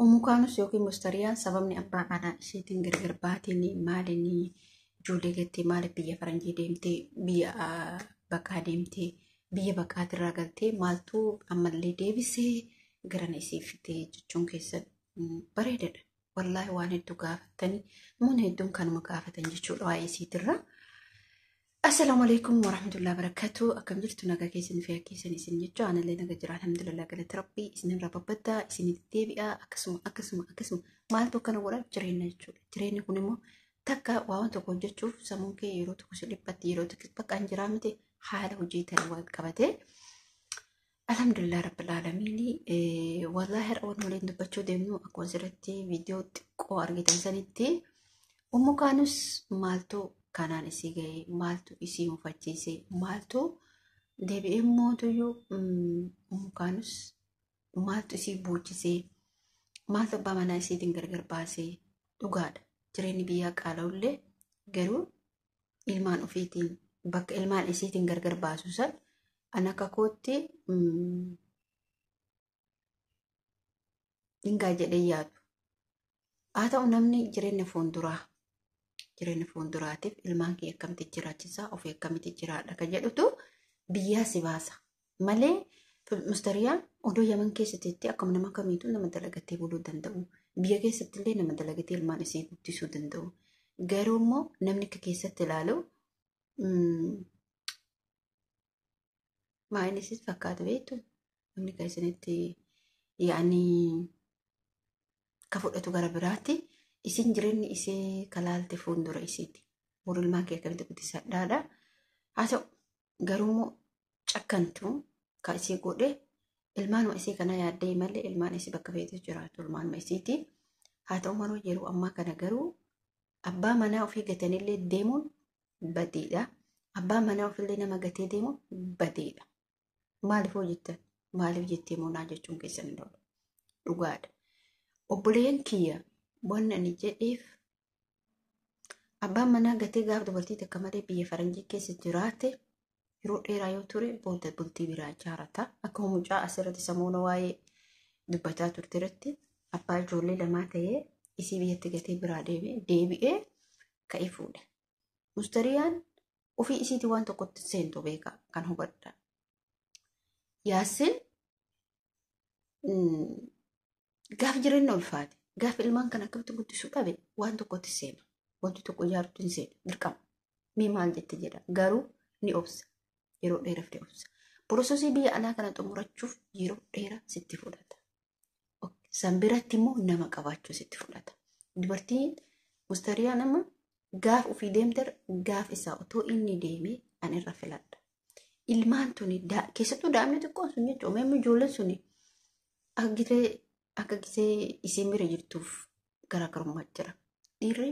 Ummu Kaanus yookiin Mustariyaan sababni abbaa manaa isheetiin gargar baatiin maalinni ijoollee gattee maaliif biyya faranjii deemtee biyya baqaa deemtee biyya baqaatirraa galtee maaltu ammallee deebisee garana isii fitee jechuun keessan bareedadha. Wallaahi waan hedduu gaafattanii namoonni hedduun kanuma gaafatan jechuudha waa'ee isiitirraa. Assalaamu alaikum warahmatullahi wabarakatuh. Akkam jirtu nagaa keessan fi keessan isin jechuudha. Anallee naga jira alhamdulillah galata rabbii isinirraa babbaddaa isinitti deebi'a akkasuma akkasuma akkasuma maaltu akkana godha jireenya jechuudha. Jireenyi kun immoo takka waan tokko hojjechuuf sammuun kee yeroo tokko si dhiphatti yeroo tokko bakka hin jiraa miti haala hojii tan wal qabatee. Alhamdulillah rabbil aalamiin. Wallaahi har'a waan waliin dubbachuu deemnu akkuma asirratti viidiyoo xiqqoo argitan sanitti Ummu Kaanus maaltu kanaan isii ga'e maaltu isii mufachiise maaltu deebi'ee mootuyyuu Ummu Kaanus maaltu isii boochisee maaltu abbaa manaa isiitiin gargar baasee dhugaadha. Jireenyi biyyaa qaala'ullee garuu ilmaan ofiitiin bakka ilmaan isiitiin gargar baasu san an akka kootti hingaa jedhee yaadu. Haa ta'u namni jireenya fuulduraa jireenya fuulduraatiif ilmaan kee akkamitti jiraachisaa ofii akkamitti jiraadha kan jedhutu biyyaa si baasa malee mustariyaan odoo yaman keessatti akkuma nama kamiituu nama dalagatee buluu danda'u biyya keessatti illee nama dalagatee ilmaan isii guddisuu danda'u garuu immoo namni akka keessatti ilaalu maa inni sitti fakkaata beektu namni kan isinitti yaa'anii ka fudhatu gara biraatti isin jireenyi isee kalaalte fuuldura isiiti. Boru ilmaan kee akkamitti guddisadhaadha. Haa ta'u garuu immoo cakkantu ka isii godhe ilmaanuma isii kana yaaddee malee ilmaan isii bakka feete jiraatu ilmaanuma isiiti. Haa ta'u maroo yeroo ammaa kana garuu abbaa manaa ofii gatanillee deemuun badiidha. Abbaa manaa ofiillee nama gatee deemuun badiidha. Maaliif hojjettan? Maaliif jettee moonaa jechuun keessan hin oolu. Dhugaadha. Obboleeyyan kiyya wanni ani jedheef abbaan manaa gatee gaaf dubartii takka malee biyya faranjii keessa jiraate yeroo dheeraa yoo ture booda bultii biraa ijaarrata. Akkuma mucaa asirratti samuuna waa'ee dubbataa turte irratti abbaa ijoollee lamaa ta'ee isii biyyatti gatee biraa deeme deebi'ee ka'ee fuudhe. Mustariyaan ofii isiitii waan tokkotti seentu beeka kan hubadha. Yaasin gaaf jireenya ulfaate gaaf ilmaan kan akkamitti guddisuu dhabe waan tokkotti seena. Wanti tokko ijaaruutti hin seenu dirqama. Mee maal jette jedha garuu ni obsa. Yeroo dheeraaf ni obsa. Porososii biyya alaa kana xumurachuuf yeroo dheeraa sitti fudhata. San biratti immoo nama qabaachuu sitti fudhata. Dubartiin mustariyaa nama gaaf ofii deemter gaaf isaa otoo inni deemee an irra filadha. Ilmaan tuni keessattuu daa'imni xiqqoon sun jechuudha. Meemmi ijoolleen suni akka gisee isiin bira jirtuuf garaagarummaa jira. Dhiirri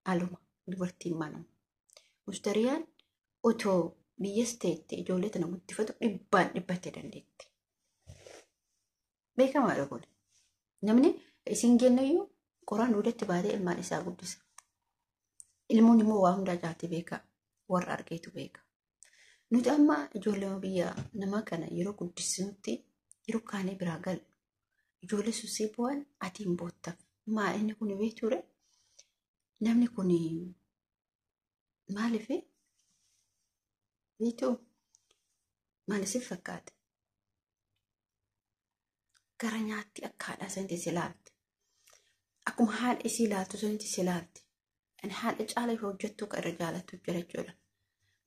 aluma dubartiin manuma. Mustariyaan otoo biyyas teette ijoollee tana guddifatu dhibbaan dhibbattee dandeetti. Beekamaadha kun. Namni isin kennayyuu qoraan duudatti baatee ilmaan isaa guddisa. Ilmoon immoo waa hundaa jaatti beeka. Warra argeetu beeka. Nuti amma ijoollee biyya namaa kana yeroo guddisnutti yeroo kaanee biraa galu ijoollee susii bu'an ati hin boottaaf. Maa inni kun beektuure? Namni kun maaliif beektuu? Maal isin fakkaate? Gara nyaatti akka haadhaa sanitti si ilaalti. Akkuma haadha isii ilaaltu sanitti si ilaalti. Ani haadha caala yoo hojjettu kan irra jaalattu jira jechuudha.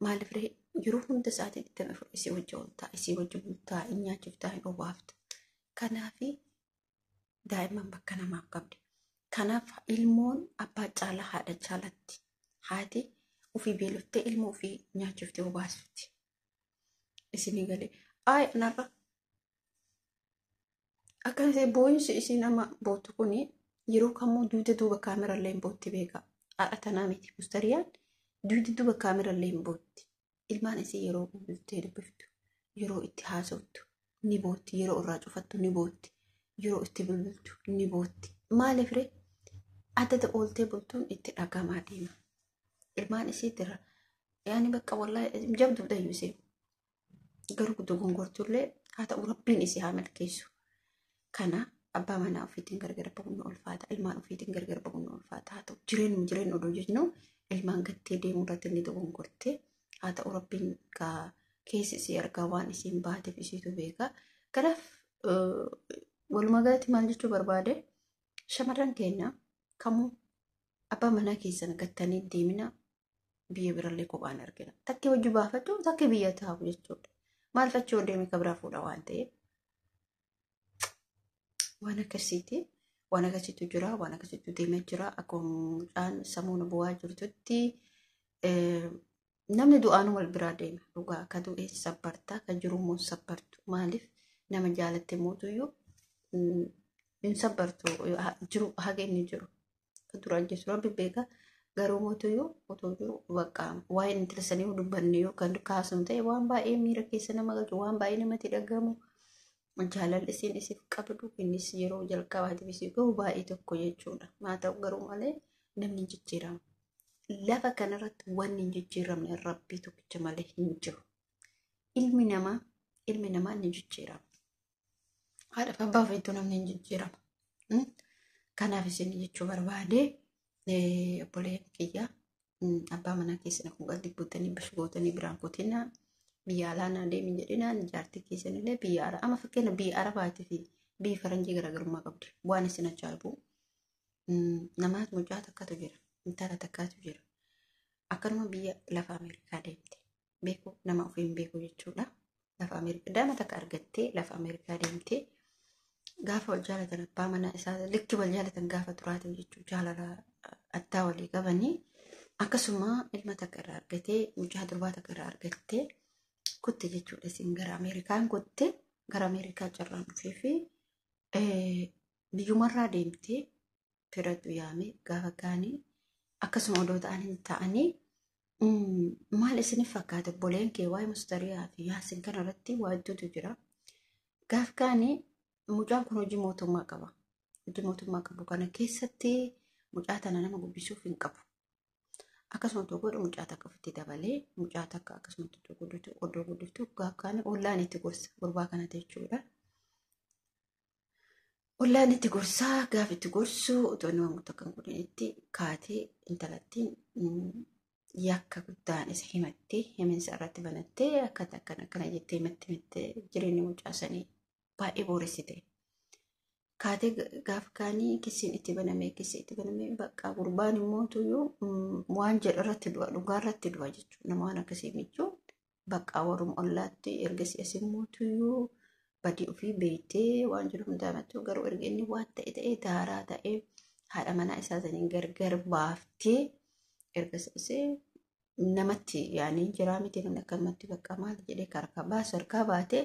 Maaliif ree yeroo hunda sa'aatii 24 isii wajji ooltaa, isii wajji bultaa, hin nyaachiftaa, hin obaafta. Kanaafi daa'imman bakka namaaf qabdi. Kanaaf ilmoon abbaa caala haadha caalatti. Haati ofii beeloftee ilmoo ofii nyaachiftee obaasifti. Isinii galee. Ayi anarra akkasii boo'insi isii nama bootu kuni yeroo kamuu dugda duuba kaamerallee hin bootti beeka. Haadha tanaa miti mustariyaan dugda duuba kaamerallee hin bootti. Ilmaan isii yeroo bultee dubbiftu, yeroo itti haasoftu ni bootti, yeroo irraa cufattu ni bootti, yeroo itti bilbiltu ni bootti. Maaliif ree? Adda ooltee bultuun itti dhagamaa deema. Ilmaan isiitirra yaani bakka wallaahi jabduudha iyyuu ishee. Garuu dogongortullee haa ta'u rabbiin isii haa milkeessu. Kana Abbaa manaa ofiitiin gargar bahuun ulfaata. Ilmaan ofiitiin gargar bahuun ulfaata. Haa ta'u jireenyu jireenya odoo jennu ilmaan gattee deemuu irratti inni dogongorte. Haa ta'u Rabbiin keessi isii argaa waan isiin baateef isiitu beeka. Kanaaf walumaa galatti maal jechuu barbaade shamarran keenya kamuu abbaa manaa keessan gattanii deemina biyya birallee kophaan argina. Takkee hojii baafatu takkee biyya taa'u jechuudha. Maal fachoo deeme ka biraa fuudha waan ta'eef. Waan akkasiiti. Waan akkasiitu jira. Waan akkasiitu deemaa jira. Akkuma mucaan sammuun bu'aa jirtutti namni du'aan wal biraa deema. Dhugaa akka du'e sabbarta akka jiru immoo sabbartu. Maaliif nama jaalatte mootuyyuu hin sabbartu jiru haga inni jiru. Akka duraan jechuun Rabbi beeka. Garuu mootuyyuu otoo jiru bakka waa'ee intala sanii dubbanne yookaan kaasnu ta'e waan baay'ee miira keessa nama galchu waan baay'ee namatti dhagahamu. Jaalalli isiin isiif qabdu innis yeroo jalqabaatiif isii gahu baay'ee tokko jechuudha. Haa ta'u garuu malee namni hin jijjiiramu. Lafa kanarratti wanni hin jijjiiramne Rabbii tokkicha malee hin jiru. Ilmi namaa ni jijjiirama. Haadha fi abbaa ofiituu namni hin jijjiirama. Kanaaf isin jechuu barbaade obboleen kiyya abbaa manaa keessan kun qalbii guutanii bashgootanii biraan kutinaa. Biyya alaa naa deemin jedhinaan jaartii keessanillee biyya alaa amma fakkeenya biyya arabaatii fi biyya faranjii garaagarummaa qabdi. Waan isin ajaa'ibu namaat mucaa takkatu jira, intala takkaatu jira. Akkanuma biyya lafa Ameerikaa deemte beeku nama ofiin beeku jechuudha. Lafa Ameerikaa daa'ima takka argattee lafa Ameerikaa deemtee gaafa wal jaalatan abbaa manaa isaa likki wal jaalatan gaafa turaate jechuudha jaalala addaa walii qabanii akkasuma ilma takka irraa argatee mucaa durbaa takka irraa argattee kutte jechuudha. Isin gara Ameerikaan kutte gara Ameerikaa carraan dhufee fi biyyumarraa deemtee firattu yaamee gaafa kaanii akkasuma odoo ta'anii ta'anii maal isiniif fakkaata obboleen kee waa'ee Mustariyaa fi Yaasin kana irratti waa hedduutu jira. Gaafa kaanii mucaan kun hojii mootummaa qaba. Hojii mootummaa qabu kana keessatti mucaa tana nama guddisuuf hin qabu. Akkasuma otoo godhu mucaa takka ofitti dabalee mucaa takka akkasuma otoo guddiftu odoo guddiftu gaafa kaanii ollaan itti gorsa gurbaa kana jechuudha. Ollaan itti gorsaa gaafa itti gorsu otoo inni waan takka hin godhinitti kaatee intalattiin yakka guddaan isa himattee himinsa irratti banattee akkana akkana akkana jettee himatti himattee jireenya mucaa sanii baay'ee booressite. Kaatee gaafa kaanii kisiin itti banamee kisiin itti banamee bakka gurbaan immoo tuyyuu waan jedhu irratti du'a dhugaa irratti du'a jechuudha. Nama waan akkasii michuu bakka warrum ollaatti ergasii as immoo tuyyuu badii ofii beektee waan jedhu hundaa himattu garuu erga inni waan ta'e ta'ee daaraa ta'ee haadha manaa isaa saniin gargar baaftee erga isee namatti yaanii jiraa miti namni akkanumatti bakka maal jedhee harkaa baasu harkaa baatee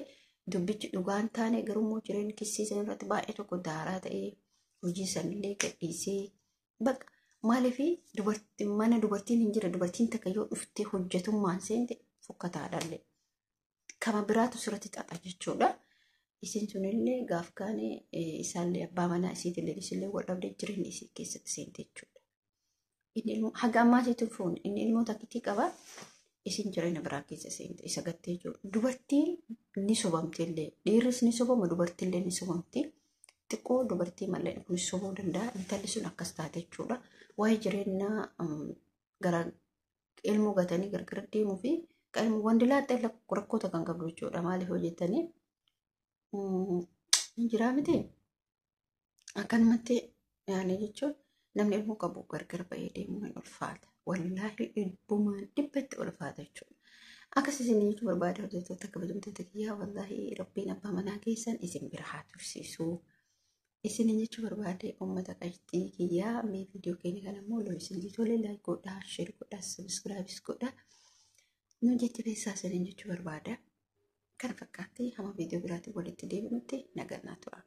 dubbichi dhugaan taane garuu immoo jireenya kissii san irratti baay'ee tokko daaraa ta'ee hojii sanillee gadhiisee bakka maaliif dubartii mana dubartiin hin jira dubartiin takka yoo dhuftee hojjetummaan seente fokkataadhaallee kama biraatu sirratti xaxa jechuudha. Isin sunillee gaaf kaane isaallee abbaa manaa isiitillee isillee wal dhabdee jireenya isii keessatti seente jechuudha. Inni ilmoo haga ammaa isiitu fuun inni ilmoo takkitii qaba. Isin jireenya biraa keessa seente isa gattee jiru. Dubartiin ni sobamti illee dhiirris ni sobama dubartiillee ni sobamti. Xiqqoo dubartii malee kun sobuu danda'a. Intalli sun akkas taate jechuudha. Waa'ee jireenyaa gara ilmoo gatanii gargar deemuu fi wanti laaxee rakkoota kan qabdu jechuudha. Maaliif hojjetanii hin jiraa miti. Akkanumatti yaani jechuun namni ilmoo qabu gargar ba'ee deemuu hin ulfaata. Wallaahi dhibbumaan dhibbatti ulfaata jechuudha. Akkas isin jechuu barbaade hojjettoota kabajamtoota kiyyaa wallaahi Rabbiin abbaa manaa keessan isin bira haa tursiisu. Isin jechuu barbaade uummata qashxii kiyyaa mee viidiyoo keenya kana immoo loo isin tole like godhaa, share godhaa, subscribe godhaa. Nu jajjabeessaa isiniin jechuu barbaada. Kana fakkaatti hamma viidiyoo biraatiin walitti deebinutti nagaan tura.